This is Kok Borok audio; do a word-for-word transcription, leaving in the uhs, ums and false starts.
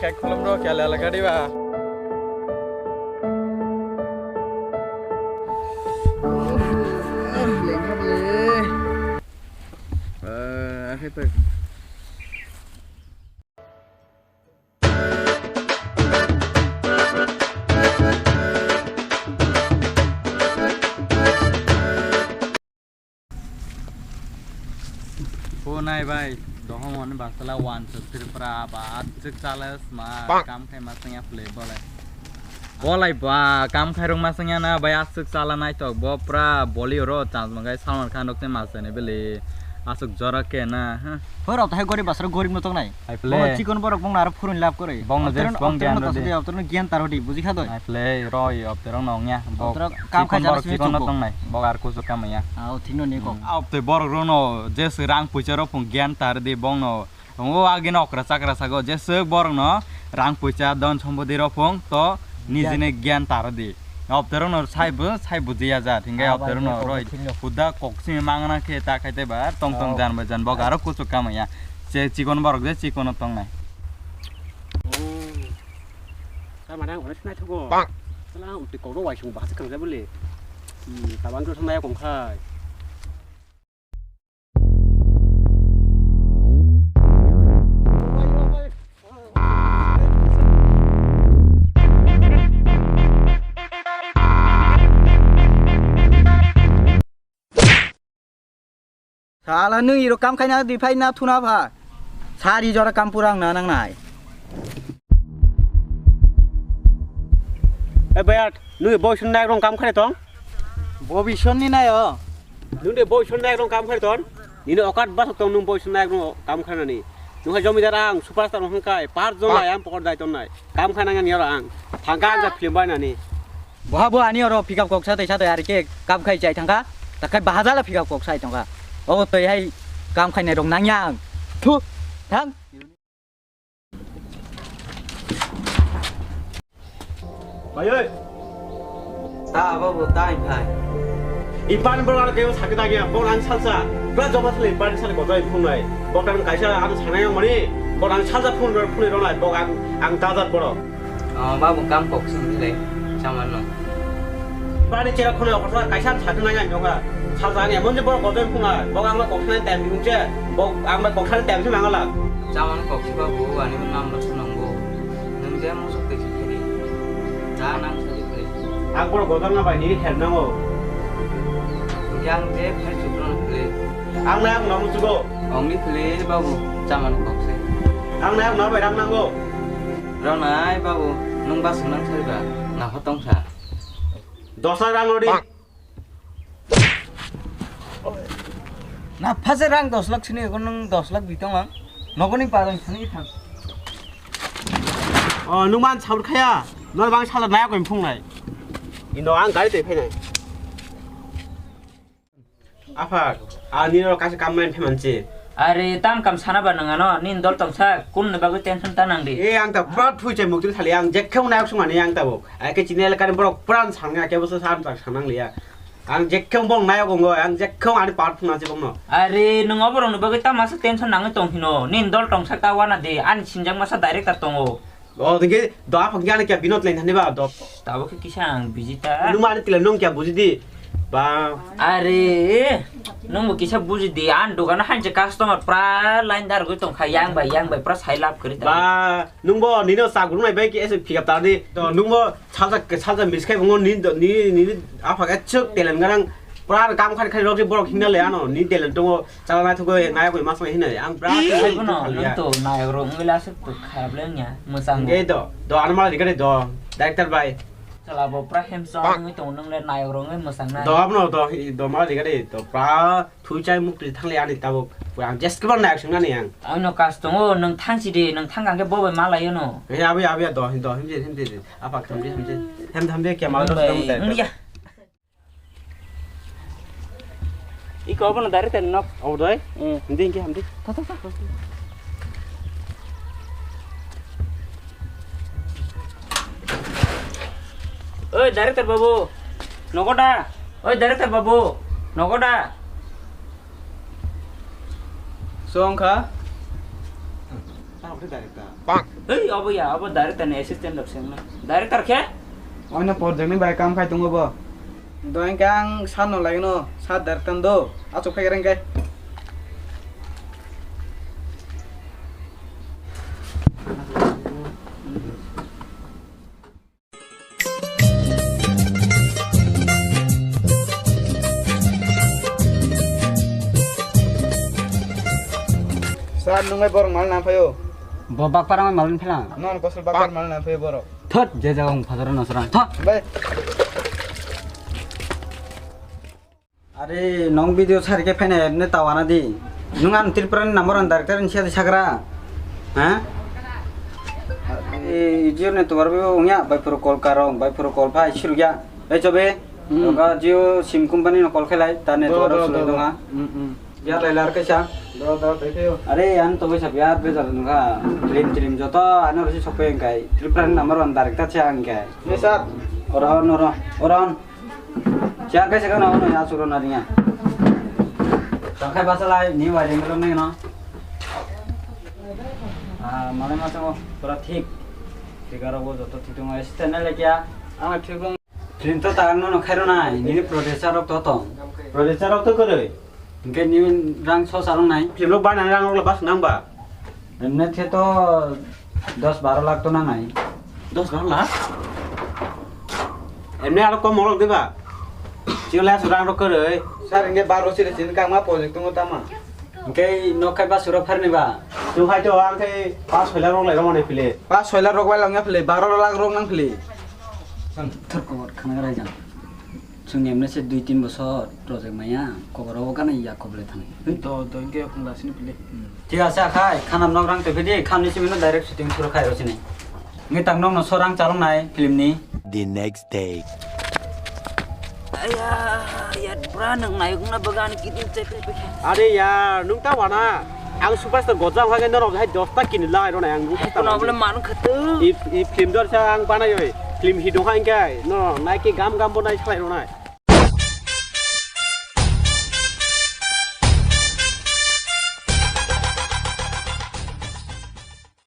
Khe khulum rw khe lel gari ba. Lengkha bole. Eh, akhe tak. O nai bai, dohom hwnwi basala wan suk Tripura ba aswk chala sma kam khai ma sanya play bolai. Bolai ba kam khai rok ma sanya na bai aswk chala nai tok bo pura boli ro chance mangai Salman Khan rok se ma sanya bele aswk jora ke na. Hoi rok thai gorib basra gorib no tok nai. Ai phle. Bono chikon borok bongno aro phuruni lab kwrwi. Bongno je Obtorno, bong obtorno gyan ta rodi. Sadi, obtorno gyan ta rodi, buji kha doi. Ai phle, roi, obtorno ongya. Bok obtorno kam chikon khai borok jana simi chikon no chukbo. Tongnai. Bok ar kuchuk kamaya. Ah, o thikno ni kok. Hmm. Ah, obtoi borok rono je se rang puisa rok phung gyan ta rodi bongno. Tongo agini okra chakra sago je se borok no rang puisa don sombodi rok phung to nijini gyan ta rodi. Obtorokno saibo, saibo jiya jat, hinkhe ah, obtorokno bai, roi, bai, bai, huda koksimi mangna khe ta khaite ba, tong tong ah, jan bai jan bok aro kuchuk kamaya. Se chikon borok je chikono tongnai. Oh. Tamani ang onek sinai thogo. Bang. Sala ang twi kokno waisung bahasa kangja bole. Hmm, tabang to samaya kongkhai. Sala nwng iro kam khaina di phai na thuna pha. Sari jora kam pura wngna nangnai. E bayat, nwng boi sun nayak rong kam khai tong? Bo bison ni nayo. Nwng de boi sun nayak rong kam khai tong? Nini okat basok tong nwng boi sun nayak rong kam khainani. Nwng hai jomidar ang superstar wng khai par jon lai ang pokor dai tong nai. Kam khainani aro ang. Thangka ang film bai nani. Boha bo ani oro pickup kok sa tei sa tei ari ke kam khai chai thangkha, ta khai bahajala pickup kok sai thangkha. Obo tei hai kam khainai rok nangya ang. Thu, thang. Bai oi. Ta abo bo ta iphai. Ipan bro ano kebo sakhe tangya, bo ang salsa. Bra joba sale ipan sale gojai phungnai. Bo kan kaisa ano sanai ang mani, bo ang salsa phun phunai ronai, bo ang ang dajat boro. Oh, babu kam kok sung le, saman no. Bani chera khone okor sa kaisa thak nang ang jongga. Sa jani emon je borok kotor phunga, bok ang kok thani time bung che, bok ang kok thani time se mangala. Saman kok si babu, ani mo nam lo sunang bo. Nung je mo sok te si phiri. Da nang sa di phiri. Ang borok kotor na bai ni help nango. Yang je phai chukro phiri. Ang na ang nang sugo. Ong ni phiri babu, saman kok se. Ang na ang na bai rang nango. Ronai babu, nung ba swnang sariba, na hotong sa. Dos lakh rang rodi. Na phaje rang dos lakh sini, ko nung dos lakh bitong ang. Nogoni parang sini thang. Oh, nung man sabur khaya. Noi bang sala naya ko phung nai. Indo ang gari tei phainai. Aphak, ani ro kaisa kam nai phemanchi. Are tam kam sana ba nang ano, nin dol tong sa, kun ni bagwi tension ta nang di. E ang ta pura thui chai mukti thali ang jekhong nayok sung ani ang ta bo. Ai ke chini elakani borok pura ang sang ya ke bo sa ang ta sang nang liya. Ang jekhong bong nayok ongo, ang jekhong ani part phuna chi bongno. Are nung oborok ni bagwi tam asa tension nangwi tong hino, nin dol tong sa ta wana di, ani sinjak masa director tongo. O dingke do aphang khe ani kya binot lain thani ba do. Tabo khe kisa ang busy ta. Nung ani tila nung kya buji di. Ba. Are, nung bo kisa buji di. An dogano hanse customer pra line dar goi tong kha yang bai yang bai pra sai lab kri ta. Ba, nung bo nino sa gurung nai bai ki ese pick up ta di. To nung bo salsa salsa miss khai bungo ni ni ni aphang echuk telen garang pra kam khai khai rok borok hinna le ano ni telen tongo. Chala naithok bai nayok bai masai hinwi ang bra khe hai bono nang to nayok rok wngwi lasuk to kharap le wngya mwchang. Nge do do ano mala dikare do director bai. Chala bo pra hem chong wngwi tongo nang le nayok rok wngwi mwchang nai. Do abono do do mala dikare do pra thui chai muk twi thang le ani tabuk ang just kebang nayok sung nani ang. Ano kas tongo nang thang si de nang thang kang khe bo bai malai no. He abi abi do do himje himje apa khamje himje hem hamje kya mal do. Iko obono direct nok. Obo doi? Hmm. Hindi, hindi, hindi. Ta, ta, ta. Oi, director babu. Nogo da? Oi, director babu. Nogo da? Songkha. Director. Hei, obo ya, obo director ni assistant rok se wngna. Director khe? Oino project ni bai kam khai tongo bo. Dohai khe ang sir no laino, sir director do, achuk phai reng khe. Sir, nung bai borok mal na phaio? Bo bakpara mal na phela. Non kosol bakpara mal na phaio borok. Thot, je jaga phajaro no srang. Thot. Bai. Are, nong video sari khe phainai, ne tawana di. Nung ang Tripura ni number one director ni siya di sagra. Ha? E, jio ne tuwar bo ungya, bai phuru call karong, bai phuru call phai, sirugya. Ei chobe, hmm. Oka Jio sim company no call khelai, ta ne tuwar bo sulai donga. Hmm, hmm. Ya lai lar kaisa. Do, do, thank you. Are, ang to kaisa biya bezar nungkha. Film, film joto, ano rasi sokpe engkai. Tripura ni number one director siya engkai. Yes, sir. Oron, oron, oron. Siya kaisa kana ono ya suro na ringa. Tangkai basa lai ni wai ring ro nai no. Ah, mane ma sango pura thik. Thik aro bo joto thik tong ai stand le kya? Ang thik tong. Film to ta no no khairo nai. Ni producer rok to to. Producer rok to kore. Hingke ni rang so salong nai. Film rok bana rang rok bas nang ba. Emne the to dos baro lakh to nangnai. Dos baro lakh? Emne aro kom molok diba? Chikla surang rok kwrwi. Sir, hingke baro siri sini kangma project tongo tama. Hingke nok khai ba surok pharni ba? Chwng hai to ang khe pas soi lakh rok lai rok mani phile. Pas soi lakh rok bai langya phile, baro lakh rok nang phile. Thar kobor khana rai jang. Chwng emne se dui tin bosor project maya, kobor o gana ya kobole thang. Do, do, hingke khung lasini pili. Thik ase, akhai, khanam nok rang twi phidi, khamni simi no direct shooting suru khai rosini. Ngi tang nok no sorang chalong nai film ni. The next day. Aya, ya, bra nang nai gungna bagan kidin chepe pe. Are ya, nung ta wana. Ang superstar gojang hage norok hai dosta kini lai rona ang superstar. Kono bole man khatu. I, i film dor sa ang banai oi. Film hi dong ha ingkai. No, nai ki gam gam bo nai salai rona.